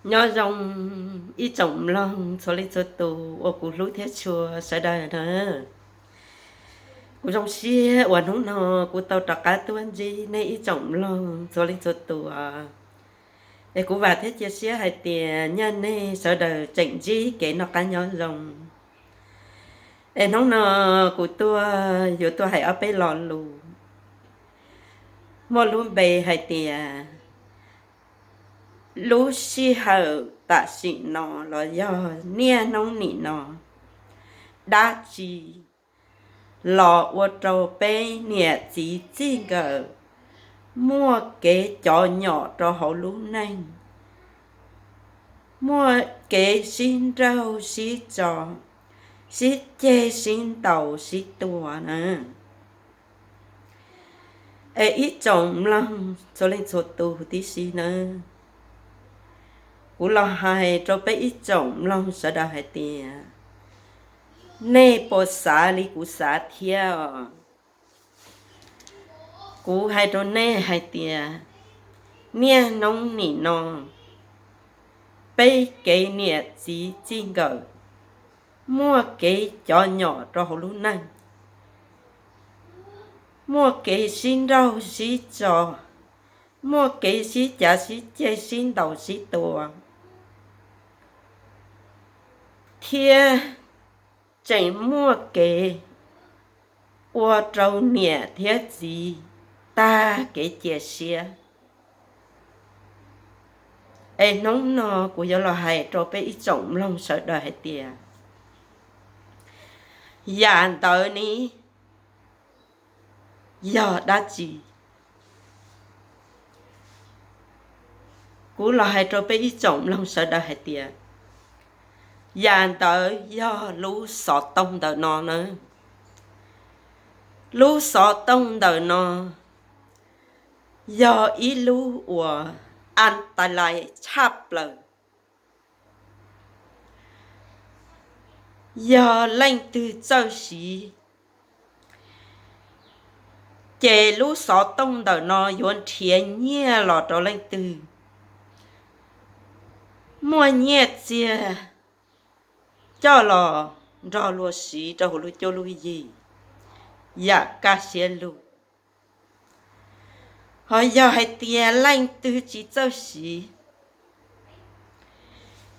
Nyob zoo ib tsoom mloog txhua leej txhua tus uas kuv hlub thiab tshua sawv daws na. Kuv zoo siab uas hnub no kuv tau rov qab tuaj ntsib nej ib tsoom mloog txhua leej txhua tus. Es kuv vam thiab cia siab hais tias nyaj nej sawv daws tseem ntsib kev noj qab nyob zoo. Es hnub no kuv tuaj yuav tuaj hais ob peb lo lus muaj lub npe hais tias lub sij hawm tam sim no los yog niaj hnub nim no, dab tsi los ua rau peb niam txiv txij nkawm muaj kev cov nyom rau hauv lub neej, muaj kev sib nrauj sib tso, sib ceg sib ntaus sib tua na. Es ib tsoom mloog txhua leej txhua tus tib si nawb, kuv los hais rau peb ib tsoom mloog sawv daws hais tias nej puas xav li kuv xav thiab os? Kuv hais rau nej hais tias niaj hnub nim no peb kev niam txiv txij nkawm muaj kev cov nyom rau hauv lub neej, muaj kev sib nrauj sib tso, muaj kev sib cav sib ceg sib ntaus sib tua, thiab tseem muaj kev ua rau niam thiab txiv tag kev cia siab. Es hnub no kuv yuav los hais rau peb ib tsoom mloog sawv daws hais tias yam ntawd ne yog dab tsi. Kuv los hais rau peb ib tsoom mloog sawv daws hais tias yam ntawd yog lub xov tooj ntawm no na. Lub xov tooj ntawm no yog ib lub uas antalais tshaj plaws. Yog leej twg txawj siv, ces lub xov tooj ntawm no yuav nrhiav nyiaj los rau leej twg, muaj nyiaj txiag coj los nrog luag siv rau hauv lub cuab lub yig yam kaj siab lug. Ho yog hais tias leej twg tsis txawj siv,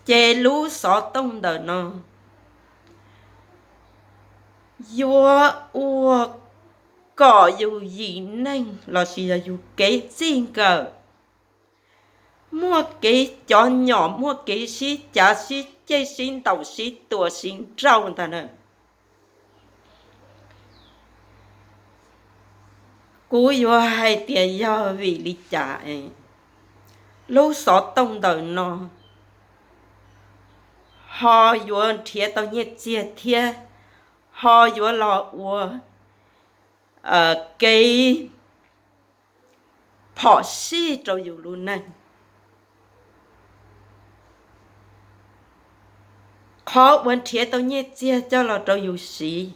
ces lub xov tooj ntawm no yuav ua kom yus yim neej lossis yog yus kev txij nkawm muaj kev cov nyom, muaj kev sib cav sib ceg sib ntaus sib tua sib nrauj ntag na. Kuv yuav hais tias yog vim li cas lub xov tooj ntawm no ho yuav nrhiav tau nyiaj txiag thiab ho yuav los ua kev phom sij rau yus lub neej. Qhov uas nrhiav tau nyiaj txiag coj los rau yus siv,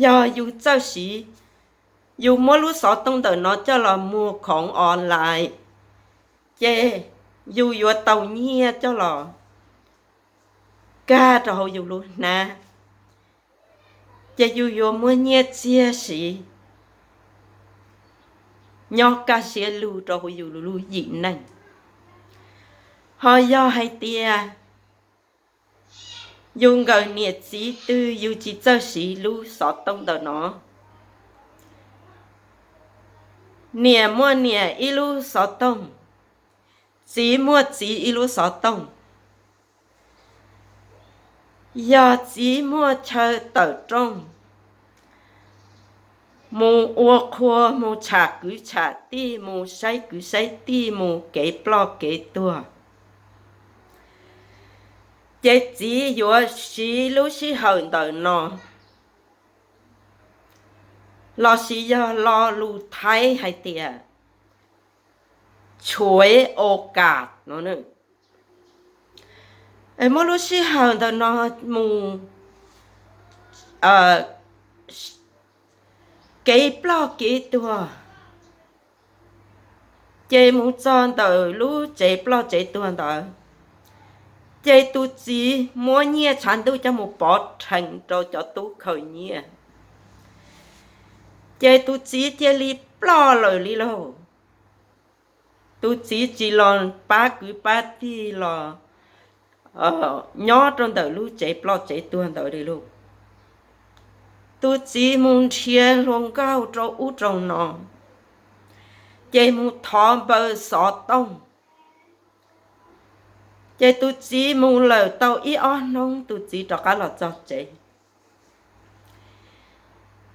yog yus txawj siv, yus muab lub xov tooj ntawm no coj los muag khoom online, ces yus yuav tau nyiaj coj los kag rau hauv yus lub hnab, ces yus yuav muaj nyiaj txiag siv nyob kaj siab lug rau hauv yus lub yim neej. Ho yog hais tias yus nkawm niam txiv twg yus tsis txawj siv lub xov tooj ntawm no, niam muaj niam ib lub xov tooj, txiv muaj txiv ib lub xov tooj, yog txiv muaj chaw tawm rooj mus ua qhua, mus tsham kwv tsham tij, mus saib kwv saib tij, mus kev ploj kev tuag, ces txiv yuav siv lub sij hawm ntawm no, lossis yog lo lus Thaib hais tias ฉวยโอกาส no, muab lub sij hawm ntawm no mus kev ploj kev tuag, Ces mus txog ntawm lub tsev ploj tsev tuag ntawd, ces tus txiv muab nyiaj tshav ntuj coj mus pov rhees rau cov tub khaws nyiaj. Ces tus txiv cia li ploj lawm li lauj. Tus txiv tsis los pab kwv pab tij los nyob rau ntawm lub tsev ploj tsev tuag ntawd li lauj. Tus txiv mus nrhiav hluas nkauj rau ub rau no, ces mus thov npaws xov tooj. Ces tus txiv mus lawm tau ib ob hnub, tus txiv rov qab los txog tsev.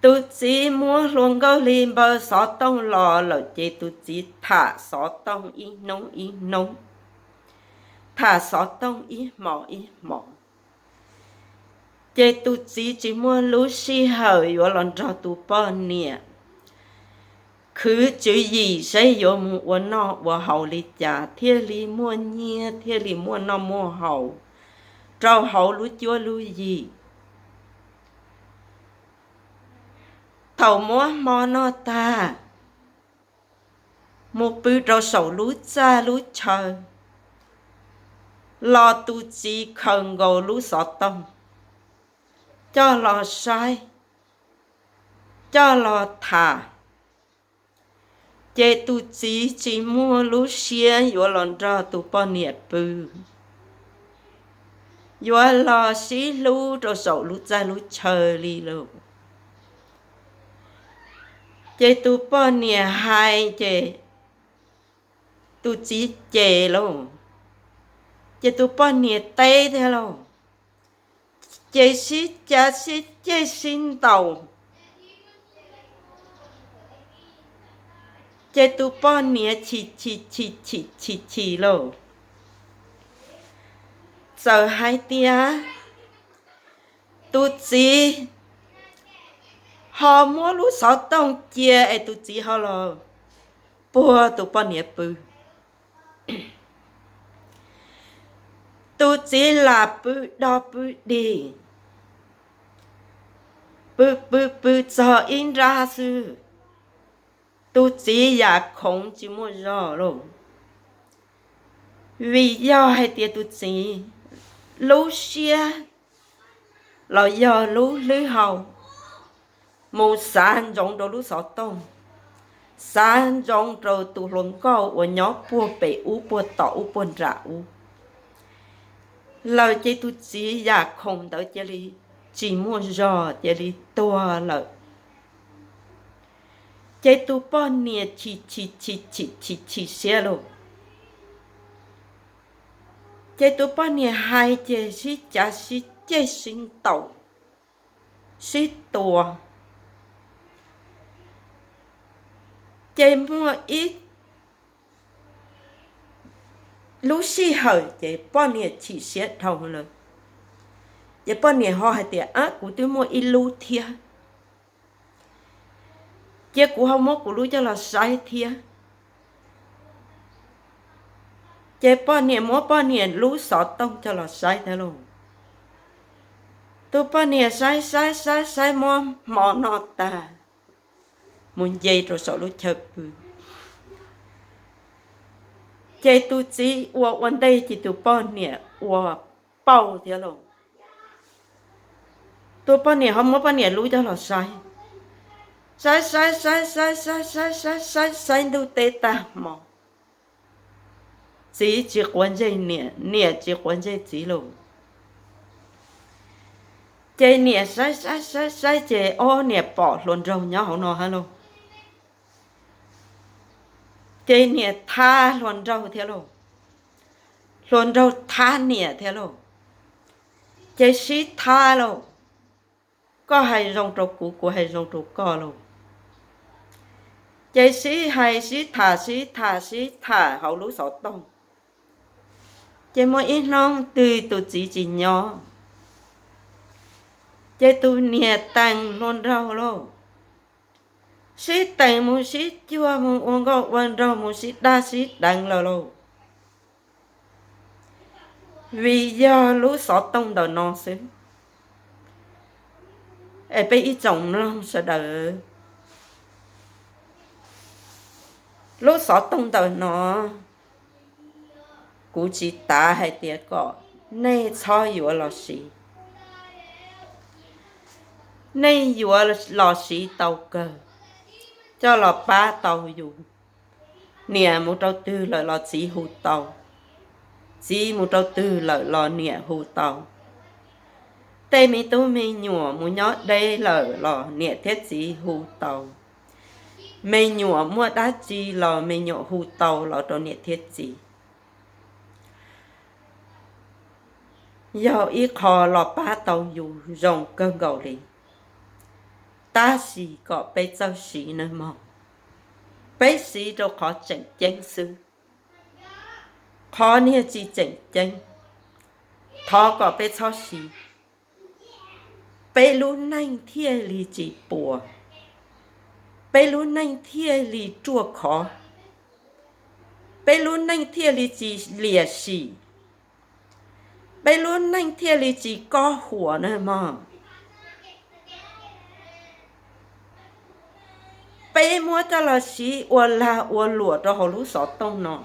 Tus txiv muab hluas nkauj hli npaws xov tooj los lawm, ces tus txiv tham xov tooj ib hnub ib hnub, tham xov tooj ib hmos ib hmos. Ces tus txiv tsis muaj lub sij hawm yuav los nrog tus poj niam khwv tswv yim saib yuav mus ua noj ua haus li cas thiaj li muaj nyiaj thiaj li muaj noj muaj haus rau hauv lub cuab lub yig. Thaum muab hmo noj tag, mus pw rau saum lub txaj lub chaw, los tus txiv khaws nkaus lub xov tooj coj los saib, coj los tham. Ces tus txiv tsis muaj lub siab yuav los nrog tus poj niam pw, yuav los sib hlub rau saum lub txaj lub chaw li lauj. Ces tus poj niam hais ces tus txiv cem lauj. Ces tus poj niam teb thiab lauj. Ces sib cav sib ceg sib ntaus. Ces tus poj niam chim chim chim chim chim chim lauj. Txawm hais tias tus txiv ho muab lub xov tooj cia es tus txiv ho los puag tus poj niam pw. Tus txiv lam pw dog pw dig, pw pw pw txog ib nrab xwb, tus txiv yam khoov tsis muaj zog lauj. Vim yog hais tias tus txiv lub siab los yog lub hlwb hau mus xav ntsoov rau lub xov tooj, xav ntsoov rau tus hluas nkauj uas nyob puag pem ub puag tom ub puag nram ub lawm, ces tus txiv yam khoom ntawd cia li tsis muaj zog, cia li tuag lawm. Ces tus poj niam chim chim chim chim chim chim siab lauj. Ces tus poj niam hais ces sib cav sib ceg sib ntaus sib tua. Ces muaj ib lub sij hawm ces poj niam chim siab dhau lawm. Ces poj niam ho hais tias, Ab, kuv twb muaj ib lub thiab, cia kuv ho muab kuv lub coj los saib thiab. Ces poj niam muab poj niam lub xov tooj coj los saib thiab lauj. Tus poj niam saib saib saib saib muab hmo noj tag, mus nce rau saum lub chaw pw. Ces tus txiv ua ua ntej ces tus poj niam ua pauj thiab lauj. Tus poj niam ho muab poj niam lub coj los saib, saib saib saib saib saib saib saib saib saib ntuj teb tag hmo. Txiv tsis quav ntsej niam, niam tsis quav ntsej txiv lauj. Ces niam saib saib saib saib ces ob niam pom hluas nraug nyob hauv no hab lauj. Ces niam thab hluas nraug thiab lauj, hluas nraug thab niam thiab lauj. Ces sib thab lauj, koj hais zoo rau kuv, kuv hais zoo rau koj lauj. Ces sib hais sib tham sib tham sib tham hauv lub xov tooj. Ces muaj ib hnub twg tus txiv tsis nyob, ces tus niam tees hluas nraug lauj, sib tees mus sib cuag mus ua nkauj ua nraug mus sib daj sib deev lawm lauj. Vim yog lub xov tooj ntawm no xwb. Es peb ib tsoom mloog sawv daws, Lub xov tooj ntawm no kuv tsis tav hais tias kom nej txhob yuav los siv. Nej yuav los siv tau kawg, coj los pab tau yus. Niam mus rau twg lawm los txiv hu tau, txiv mus rau twg lawm los niam hu tau. Tej me tub me nyuam mus nyob deb lawm los niam thiab txiv hu tau. Me nyuam muaj dab tsi los me nyuam hu tau los rau niam thiab txiv. Yog ib qho los pab tau yus zoo kawg nkaus li, tab sis kom peb txawj siv nawb mog. Peb siv rau qhov tseem ceeb xwb, qhov niag tsis tseem ceeb thov kom peb txhob siv. Peb lub neej thiaj li tsis puas, peb lub neej thiaj li ruaj khov, peb lub neej thiaj li tsis liam sim, peb lub neej thiaj li tsis kob huam nawb mog. Peb muab coj los siv ua lag ua luam rau hauv lub xov tooj no,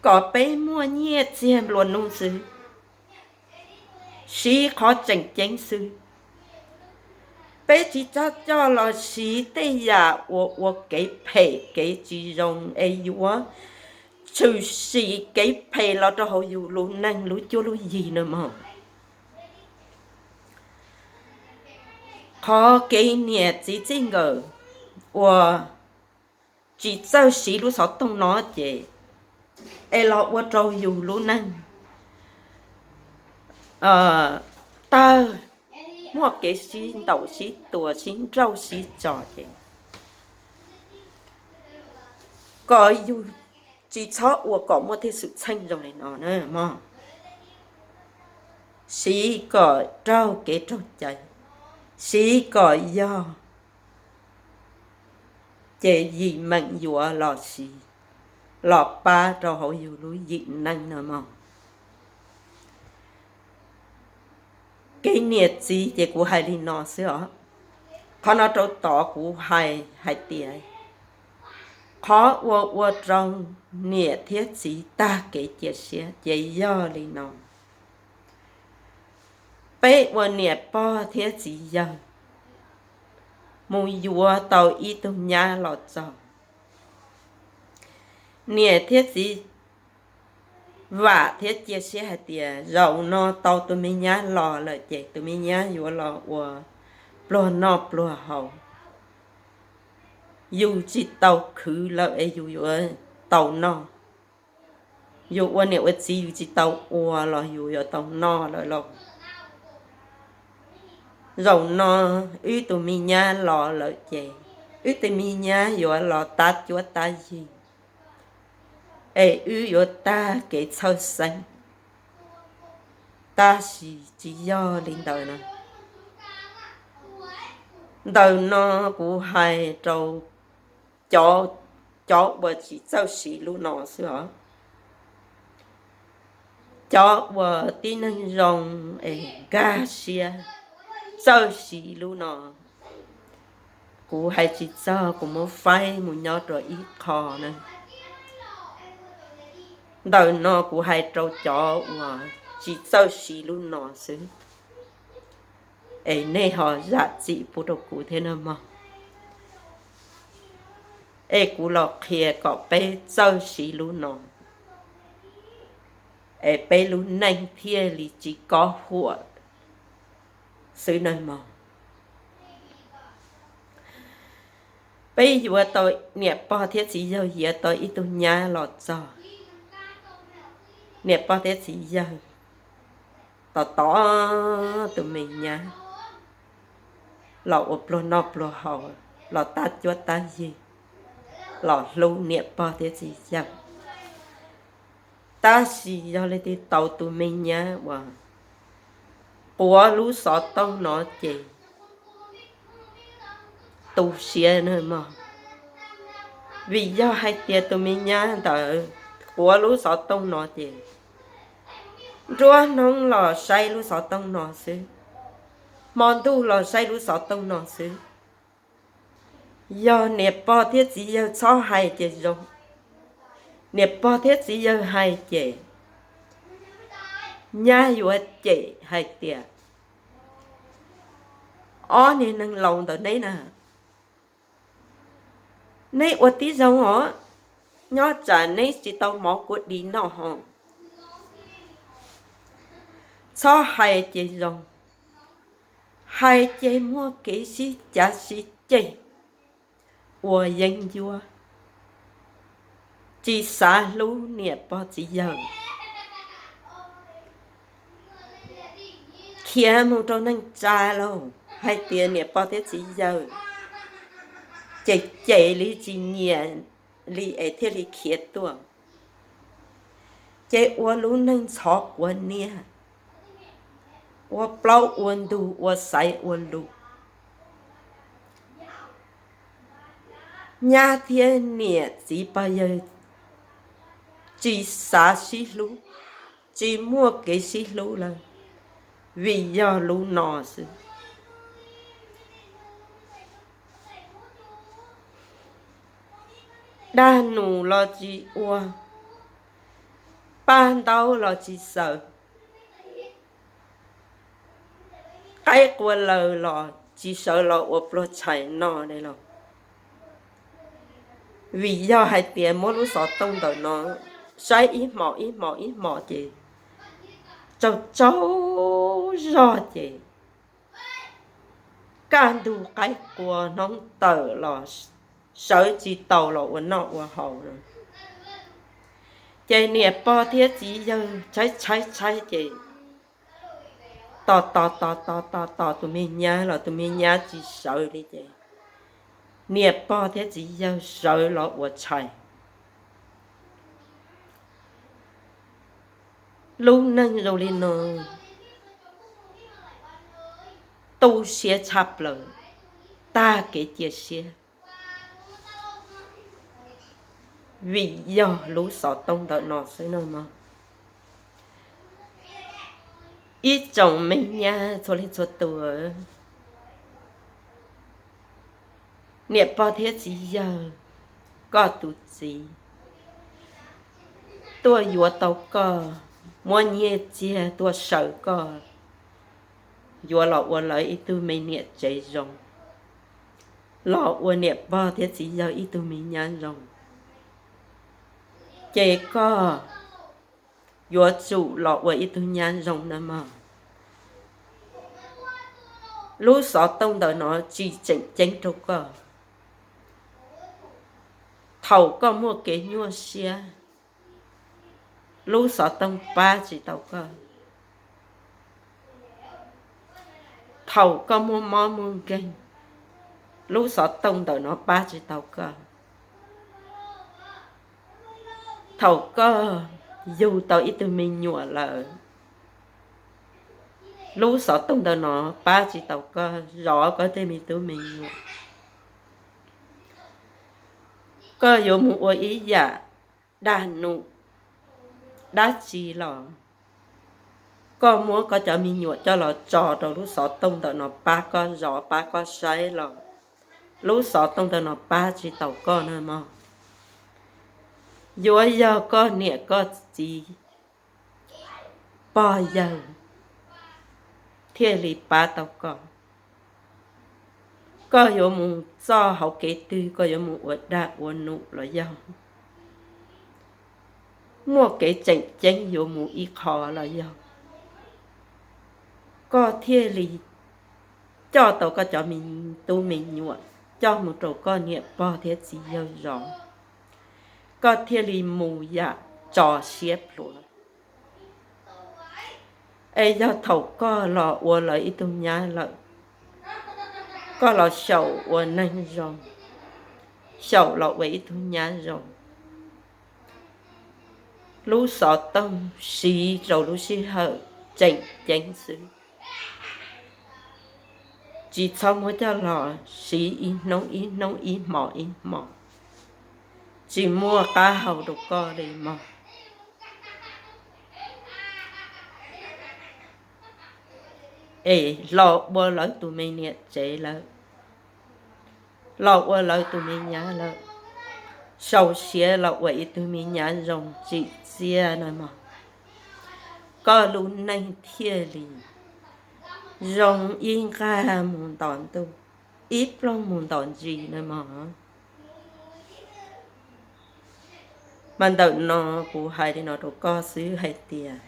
kom peb muaj nyiaj txiag nplua nuj xwb, siv qhov tseem ceeb xwb. Peb tsis txhob coj los siv tej yam uas ua kev phem kev tsis zoo es yuav tshwm sim kev phem los rau hauv yus lub neej lub cuab lub yig nawb mog. Qhov kev niam txiv txij nkawm uas tsis txawj siv lub xov tooj no ces es los ua rau yus lub neej tawg, muaj kev sib ntaus sib tua sib nrauj sib tso ces kom yus tsis txhob ua kom muaj tej xwm txheej zoo li no na mog. Siv kom raug kev raug cai, siv kom yog, ces yim meem yuav los siv los pab rau hauv yus lub yim neej no mog. Kev niam txiv ces kuv hais li no xwb os. Qhov no rau tod kuv hais hais tias qhov ua ua rau niam thiab txiv tag kev cia siab ces yog li no. Peb ua niam pog thiab txiv yawg mus yuav tau ib tug nyab los txog, niam thiab txiv vam thiab cia siab hais tias zaum no tau tus me nyab los lawm ces tus me nyab yuav los ua pluag noj pluag haus. Yus tsis tau khwv lawm es yus yuav tau noj. Yus ua niam ua txiv yus tsis tau ua los yus yuav tau noj lawm lauj. Zaum no wb tus me nyab los lawm ces wb tus me nyab yuav los tab cuab tab yig es wb yuav tag kev txhawj xeeb. Tab sis tsis yog li ntawd na. Ntawm no kuv hais rau cov, cov uas tsis txawj siv lub no xwb os. Cov uas tib neeg zoo es nkag siab txawj siv lub no, kuv hais tsis txog, kuv muab faib mus nyob rau ib qho na. Ntawm no kuv hais rau cov uas tsis txawj siv lub no xwb, es nej ho zam txim pub rau kuv thiab nawb mog. Es kuv los qhia kom peb txawj siv lub no, es peb lub neej thiaj li tsis kob huam xwb nawb mog. Peb yuav tau, niam pog thiab txiv yawg yuav tau ib tug nyab los txog, niam pog thiab txiv yawg tos tos tus me nyab los ua pluag noj pluag haus, los tab cuab tab yig, los hlub niam pog thiab txiv yawg. Tab sis yog leej twg tau tus me nyab uas quav lub xov tooj no ces tu siab nawb mog. Vim yog hais tias tus me nyab ntawd quav lub xov tooj no ces nruab hnub los saib lub xov tooj no xwb, hmo ntuj los saib lub xov tooj no xwb. Yog niam pog thiab txiv yawg txhob hais ces zoo, Niam pog thiab txiv yawg hais ces nyab yuav cem hais tias, ob niag neeg laus ntawm neb na, neb ua tib zoo os, nyob tsam neb tsis tau mov kuv dim noj ho. Txhob hais ces zoo, hais ces muaj kev sib cav sib ceg, ua yeeb ncuab, tsis xav hlub niam pog txiv yawg, khiav mus rau neeg tsa lauj. Hais tias niam pog thiab txiv yawg ces cem li tsis nyiam li es thiaj li khiav tuaj. Ces ua lub neej ntxhov quav niab, ua plaub ua ntug, ua xaiv ua lus. Nyab thiab niam txiv pog yawg tsis xav sib hlub, tsis muaj kev sib hlub lawm, vim yog lub no xwb. Dag num los tsis ua, paj ntaub los tsis xaws, qaib qua laws los tsis sawv los ua pluag tshais noj li los. Vim yog hais tias muab lub xov tooj ntawm no saib ib hmos ib hmos ib hmos ces tsaug tsaug zog ces kaj ntug qaib qua hnub tawm los sawv tsis tau los ua noj ua haus. Ces niam pog thiab txiv yawg tshaib tshaib tshaib ces tos tos tos tos tos tos tus me nyab los tus me nyab tsis sawv li ces niam pog thiab txiv yawg sawv los ua tshais. Lub neej zoo li no tu siab tshaj plaws, tag kev cia siab, vim yog lub xov tooj ntawm no xwb no mog. Ib tsoom me nyab txhua leej txhua tus, niam pog thiab txiv yawg, koj tus txiv tuaj yuav tau koj, muab nyiaj txiag tuaj saws koj, yuav los ua lawv ib tug me niam tsev zoo, los ua niam pog thiab txiv yawg ib tug me nyab zoo, ces koj yuav tsum los ua ib tug nyab zoo na mog. Lub xov tooj ntawm no tsis tseem ceeb rau koj. Thaum koj muaj kev nyuaj siab, lub xov tooj pab tsis tau koj. Thaum koj muaj mob muaj nkeeg, lub xov tooj ntawm no pab tsis tau koj. Thaum koj yug tau ib tug me nyuam lawm, lub xov tooj ntawm no pab tsis tau koj zov koj tej me tub me nyuam. Koj yuav mus ua ib yam dag num dab tsi los, koj muab koj cov me nyuam coj los tso rau lub xov tooj ntawm no pab koj zov pab koj saib los, lub xov tooj ntawm no pab tsis tau koj na mog. Yuav yog koj niam koj txiv pog yawg thiaj li pab tau koj. Koj yuav mus txoj hauv kev twg, koj yuav mus ua dag ua num los yog muaj kev tseem ceeb yuav mus ib qho los yog, koj thiaj li coj tau koj cov me tub me nyuam coj mus rau koj niam pog thiab txiv yawg zov, koj thiaj li mus yam tso siab plhuav. Es yog thaum koj los ua lawv ib tug nyab lawm, koj los xyaum ua neeg zoo, xyaum los ua ib tug nyab zoo, lub xov tooj siv rau lub sij hawm tseem ceeb xwb, tsis txhob muab coj los siv ib hnub ib hnub ib hmos ib hmos, tsis muaj qab hau rau koj li mog. Es los ua lawv tus me niam tsev lawm, los ua lawv tus me nyab lawm, sau siab los ua ib tug me nyab zoo tsim txiaj na mog, koj lub neej thiaj li zoo ib nqag mus nto ntuj, ib ploog mus nto ntsis na mog. Mas ntawm no kuv hais li no rau koj xwb hais tias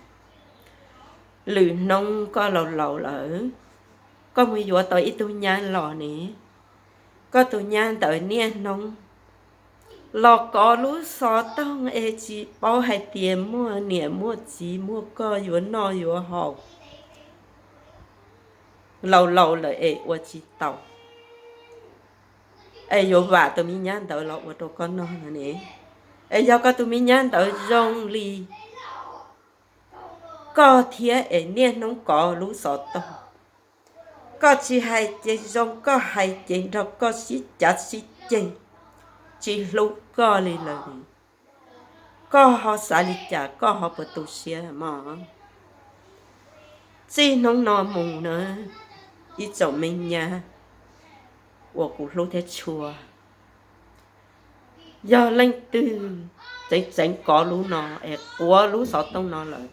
lwm hnub koj laus laus lawm, koj mus yuav tau ib tug nyab los ne, koj tus nyab ntawd niaj hnub los kov lub xov tooj es tsis paub hais tias muaj niam muaj txiv muaj koj yuav noj yuav haus, laus laus lawm es ua tsis tau, es yuav vam tus me nyab ntawd los ua rau koj noj no ne. Es yog koj tus me nyab ntawd zoo li koj thiab es niaj hnub kov lub xov tooj, koj tsis hais ces zoo, koj hais ces nrog koj sib cav sib ceg, tsis hlub koj li lawm, koj ho xav li cas, koj ho puas tu siab mog? Txij hnub no mus na, ib tsoom me nyab uas kuv hlub thiab tshua, yog leej twg tseev tseev kov lub no es quav lub xov tooj no lawm,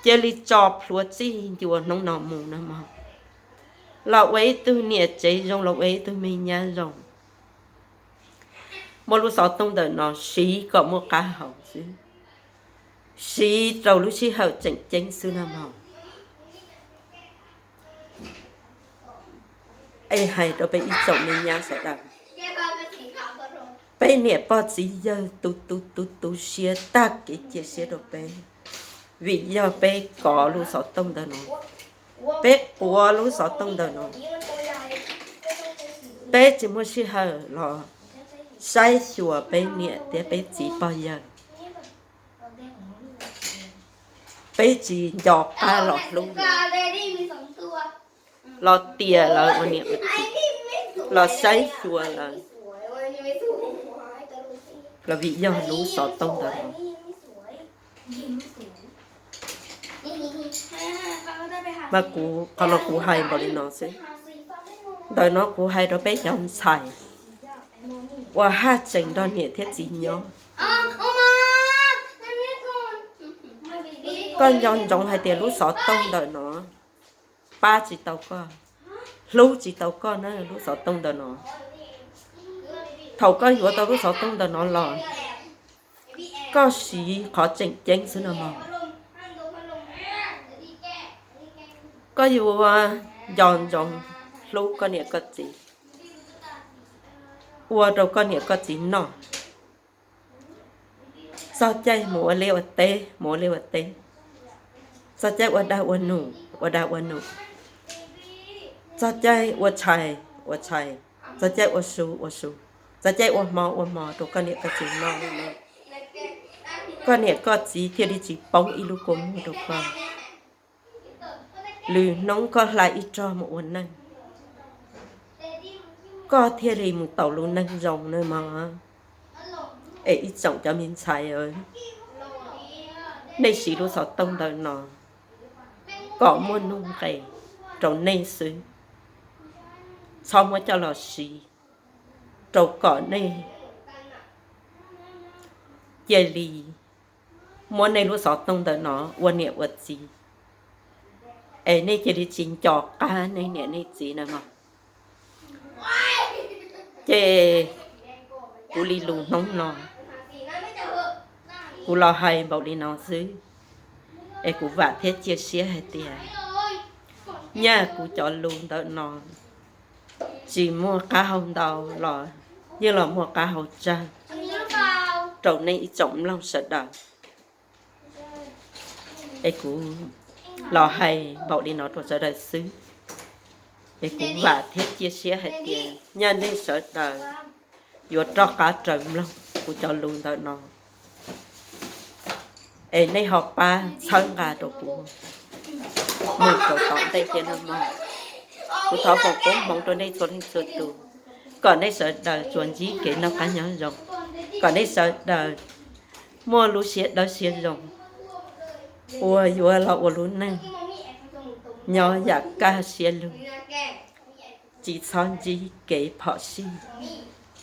cia li tso plhuav txij ncua hnub no mus na mog, los ua ib tug niam tsev zoo, los ua ib tug me nyab zoo, muab lub xov tooj ntawm no siv kom muaj qab hau xwb, siv rau lub sij hawm tseem ceeb xwb na mog. Es hais rau peb ib tsoom me nyab sawv daws, peb niam pog txiv yawg tu tu tu tu siab tag kev cia siab rau peb, vim yog peb kov lub xov tooj ntawm no, peb quav lub xov tooj ntawm no, peb tsis muaj sij hawm los saib xyuas peb niam thiab peb txiv pog yawg, peb tsis nco qab los hlub, los tias lawv ua niam ua txiv, los saib xyuas lawv, los vim yog lub xov tooj ntawd no. Mas kuv qhov no kuv hais npaum li no xwb. Ntawm no kuv hais rau peb cov ntxhais uas haj tseem nrog niam thiab txiv nyob, koj nco ntsoov hais tias lub xov tooj ntawm no pab tsis tau koj, hlub tsis tau koj na lub xov tooj ntawm no. Thaum koj yuav tau lub xov tooj ntawm no los, koj siv qhov tseem ceeb xwb no mog. Koj yuav nco ntsoov hlub koj niam koj txiv, ua rau koj niam koj txiv noj. Txog caij mus ua liaj ua teb, mus ua liaj ua teb. Txog caij ua dag ua num, ua dag ua num. Txog caij ua tshais, ua tshais. Txog caij ua su, ua su. Txog caij ua hmo, ua hmo rau koj niam koj txiv noj. Koj niam koj txiv thiaj li tsis poob ib lub kua muag rau koj. Lwm hnub koj hla ib rog mus ua neej, koj thiaj li mus tau lub neej zoo na mog. Es ib tsoom cov me ntxhais, nej siv lub xov tooj ntawm no kom muaj nuj nqis rau nej xwb, txhob muab coj los siv rau kom nej cia li muab nej lub xov tooj ntawm no ua niam ua txiv, es nej cia li tsis nco qab nej niam nej txiv na mog. Ces kuv li lus hnub no, kuv los hais npaum li no xwb, es kuv vam thiab cia siab hais tias nyaj kuv cov lus ntawm no tsis muaj qab hau ntau los yeej los muaj qab hau tsawg rau nej ib tsoom mloog sawv daws. Es kuv los hais npaum li no rau sawv daws xwb, es kuv vam thiab cia siab hais tias nyaj nej sawv daws yuav rov qab raws mloog kuv cov lus ntawm no, es nej ho pab txhawb nqa rau kuv mus rau tom ntej thiab nawb mog. Kuv thov foom koob hmoov rau nej txhua leej txhua tus, kom nej sawv daws tsuas ntsib kev noj qab nyob zoo, kom nej sawv daws muaj lub siab dawb siab zoo, uas yuav los ua lub neej nyob yam kaj siab lug, tsis txhob ntsib kev phom sij,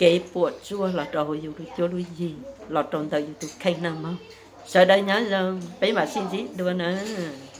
kev puam tsuaj los rau hauv yus lub cuab lub yig, los rau ntawm yus tus kheej nawb mog. Sawv daws nyob zoo, peb mam sib ntsib dua nawb.